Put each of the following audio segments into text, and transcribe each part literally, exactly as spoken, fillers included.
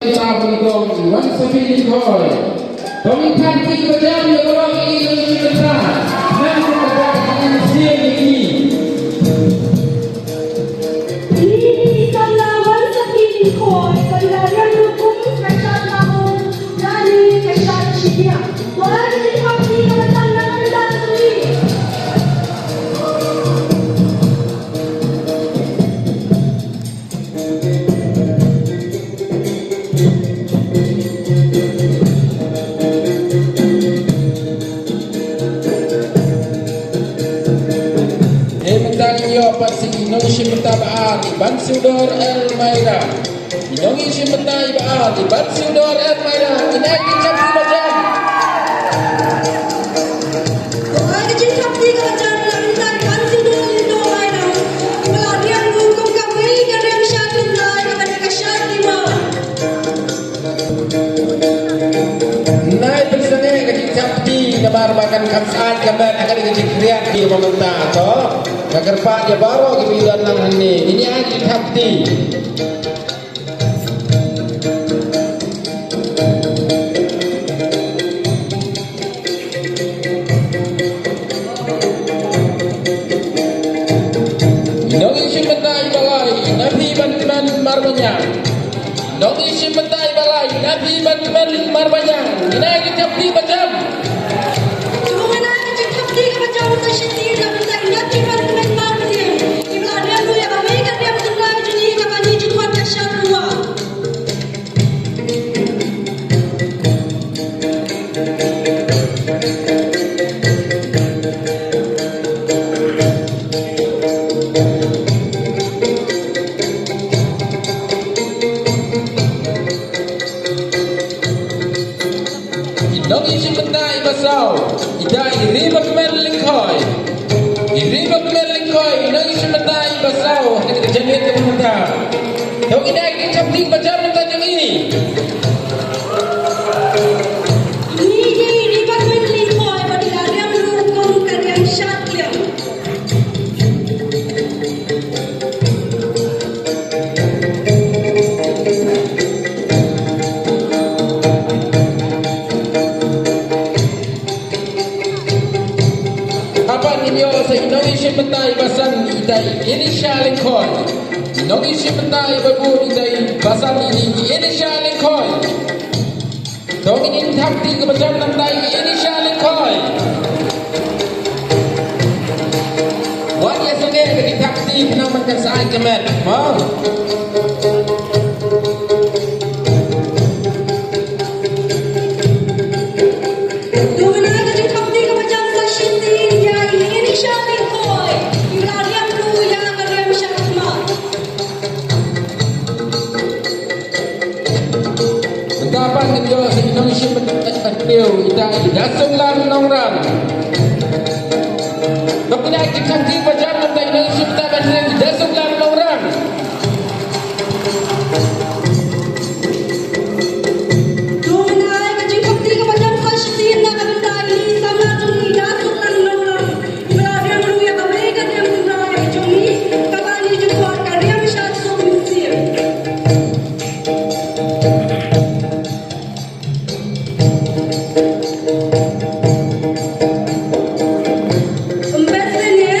Sa ba nyngkong, Wan Sapi Lyngkhoi. Ba ngin thap kti kaba jam ïa baroh ki nongshim bynta. Nang ka ba ki nongshim bynta. Ini samla Wan Sapi Lyngkhoi, samla riam rukum, kachat mahum, nani kachat shidia. Wala ki thap kti kaba jam nang kachat suri. Em mynta ngin ïoh pat sha ki nongshim bynta ba ar, i Bansiewdor Elmaira. Ki nongshim bynta ba ar, i Bansiewdor Elmaira. Ngin ai ki thap kti ba jam. Ai ka jingthap kti kaba jam na ka bynta i Bansiewdor Elmaira. Ba la riam ruh kum kawei ka riam shad thymmai kaba dei ka shad lima. Nai pynsangeh ka jingthap kti namar ba kan kham syaid ka met, ka dei ka jingkhriat kti ba mynta to. Nga kyrpad ïa baroh kiba ïadon lang hangne. Ngin ai ka jingthap kti. Nongshim bynta ba lai, i Napi Bankmen Marbaniang. Nongshim bynta ba lai, i Napi Bankmen Marbaniang. Ngin ai ka jingthap kti ba jam. Shu ngin ai ka jingthap kti kaba jam sa shisien na ka bynta i Napi Bankmen Marbaniang. Iba la riam ruh ïa kawei ka riam thymmai jong ngi kaba ngi ju khot ka shad lima. I nongshim bynta ba saw, i dei i Ribakmen Lyngkhoi. I Ribakmen Lyngkhoi, i nongshim bynta ba saw, ha kane ka janmiet kaba mynta. To ngin ai ka jingthap kti ba jam na ka bynta jong i. Ini i Ribakmen Lyngkhoi ba dei ka riam ruh kum ka riam shad liang. Haba ngin ïoh sa i nongshim bynta ba san, i dei i Elisha Lyngkhoi. I nongshim bynta ba bud, i dei ba san, i dei i Elisha Lyngkhoi. To ngin thap kti kaba jam na ka bynta i Elisha Lyngkhoi. Wat ïa sangeh ka jingthap kti khnang ba kan syaid ka met. Mo. To ngin ai ka jingthap kti kaba jam sa shisien ïa i Elisha Lyngkhoi. Iba la riam ruh ïa ka riam shad thymmai. Mynta pat ngin ïoh sa i nongshim bynta ba hynriew, i dei i Dasuklar Nongrang. To ngin ai ka jingthap kti ba jam na ka bynta i nongshim bynta ba hynriew, i Dasuklar Nongrang. To ngin ai ka jingthap kti kaba jam sa shisien na ka bynta i samla jong ngi, i Dasuklar Nongrang. Iba la riam ruh ïa kawei ka riam thymmai jong ngi kaba ngi ju khot ka riam shad suk mynsiem. Em best lane,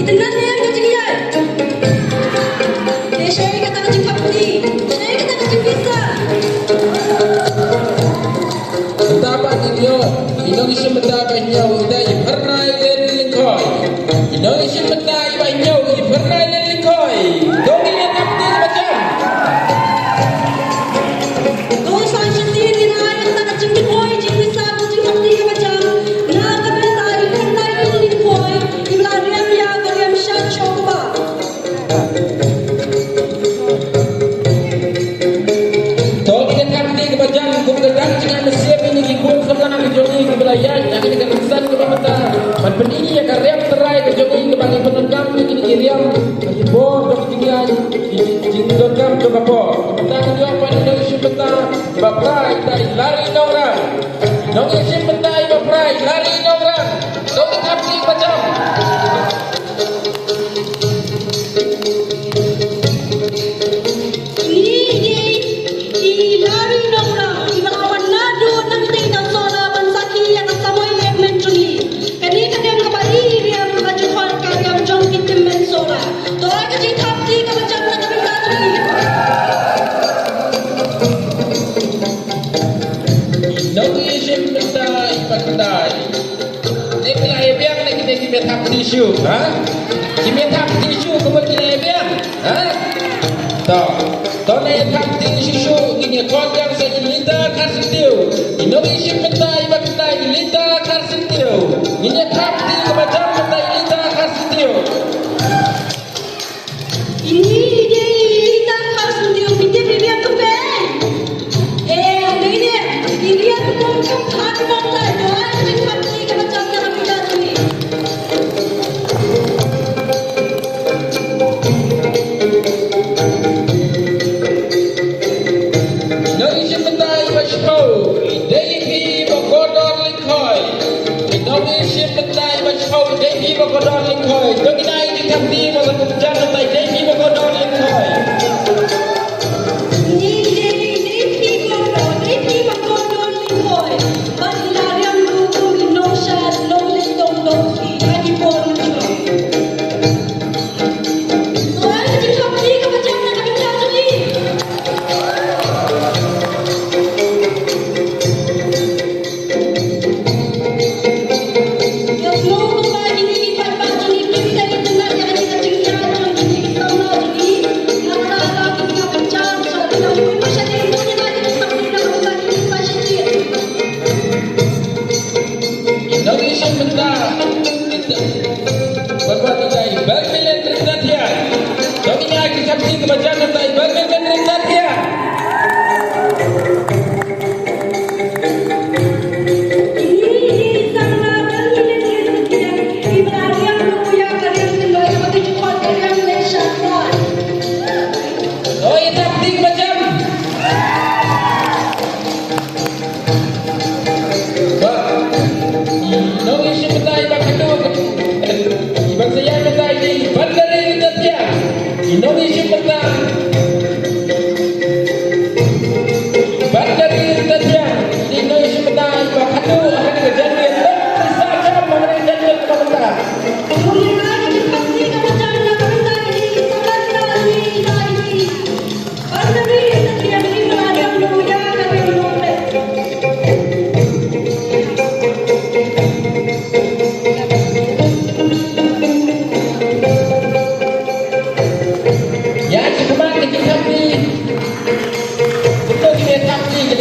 itynnad ne em ka jingïaid? Te shaei kata ka jingthap kti, shaei kata ka jingpisa. Mynta pat ngin ïoh i nongshim bynta ba hynñiew, i dei i Phyrnai Len Lyngkhoi. I nongshim bynta ba hynñiew, i Phyrnai Len Lyngkhoi. To ngin ïa thap kti kaba jam. To sa shisien ngin ai kata ka jingpoi jingpisa, ka jingthap kti kaba jam na ka bynta i Phyrnai Len Lyngkhoi, iba la riam ïa ka riam shad shuwa. To ngin ïa thap kti kaba jam kum ka dang jingïaid mynsiem ïa kine ki khun samla ka jong ngi kiba la ïaid ha kane ka rynsan kaba mynta ban pyni ïa ka riam trai ka jong ngi kaba ngi pyndonkam ïa kine ki riam, ki bor jong ki jingïaid, ki jingdonkam jong ka por. Mynta ngin ïoh pat ïa i nongshim bynta ba phra, i dei i Larry Nongrang. Nongshim bynta ba phra, i Larry Nongrang. To ngin thap kti kaba jam. Ini i, i Shu, ha? Ki me thap ti shu kumba ki la biang, ha? To, to ne thap ti shu shu, ngin ïa khot biang sa i Lita Kharsyntiew. I nongïashim bynta iba khyndai i Lita Kharsyntiew. Ngin ïa thap ti kaba jam bynta i Lita Kharsyntiew. Ini dei i Lita Kharsyntiew, phi tip i riam tu phi. Eh, dei ne, i riam tu kum kum phat phat ta, doa jingphat ni kaba jam na kaba jam ni. Nongïashim bynta iba shiphew, i dei phi Bakordor Lyngkhoi. I nongïashim bynta iba shiphew, i dei phi Bakordor Lyngkhoi. To ngin ai jingthapi ba la kumjuh bynta i dei phi Bakordor Lyngkhoi. Ini dei, dei phi Bakordor, dei phi Bakordor Lyngkhoi. Bad i la riam ruh kum i nongshad nonglyngkot dong phi ha ki por ruh. Nongïashim bynta. Bad wat ïa i Balmilin Ryntathiang. To ngin ai ki thap ti kaba jan ïa i Balmilin Ryntathiang. To ïa thap ti kaba jan. Ba, i nongïashim bynta iba khadduh, iba sa ïaid bynta i Bandari Ryntathiang. I nongïashim bynta Bandari Ryntathiang. I nongïashim bynta iba khadduh ha kane ka janmiet. Sa jam ha kane ka janmiet ka bynta. Ïa, ki khmat ki thap ti. Kumno ki thap ti, ki